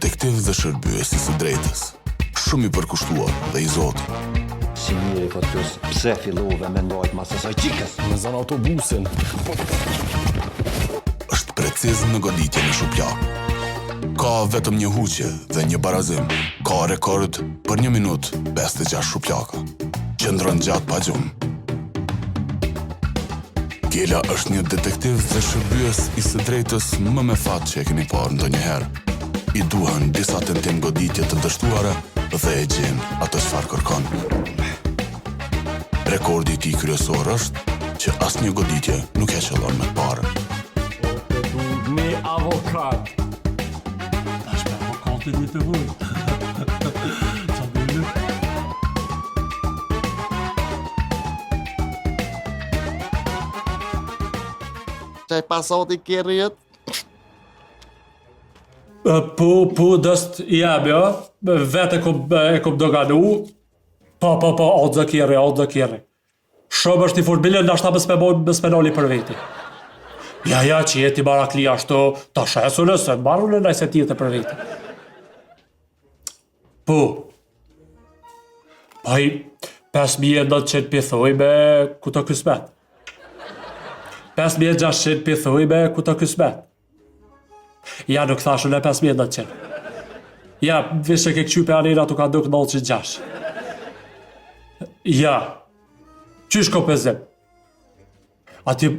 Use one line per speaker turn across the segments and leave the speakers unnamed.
detektiv dhe shërbyes i së drejtës. Shumë i përkushtuar dhe i zoti.
Si njeri po të pse fillove me ndajt mas asaj qikës?
Me zanë autobusin.
Është preciz në goditjen e shuplakë. Ka vetëm një huqje dhe një barazim. Ka rekord për një minutë 56 shuplaka. Qëndron gjatë pa gjumë. Gela është një detektiv dhe shërbyes i së drejtës më me fat që e keni parë ndonjëherë. I duhen disa tentim goditje të dështuara dhe e gjen atë çfarë kërkon. Rekordi i tij kryesor është që asnjë goditje nuk e qëllon me të parën.
Një avokat. Tash me avokatin një të vëj. Qa bëjnë?
Qaj pasati kerrit?
Po, po, dëst jam, jo. Vetë e kom, e kom doganu. Po, po, po, o të kerri, o të kerri. Shumë është i fort bile, nashta mos me boj, mos me nali për veti. Ja, ja, që jeti marakli ashtu, ta shesu nëse, marru në najse tjetër për veti. Po, pa i 5900 pi thojme, ku të kysmet. 5600 pi thojme, ku të kysmet. Ja, nuk thashë në 5900. Ja, vishe ke këqy pe anina të ka duk 96. Ja, qysh ko pezim? Aty,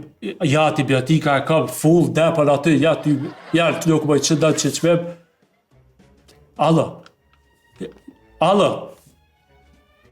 ja, antibiotika e kam full depën aty, ja, ty, ja, nuk bëj që do që qmim. Alo. Alo.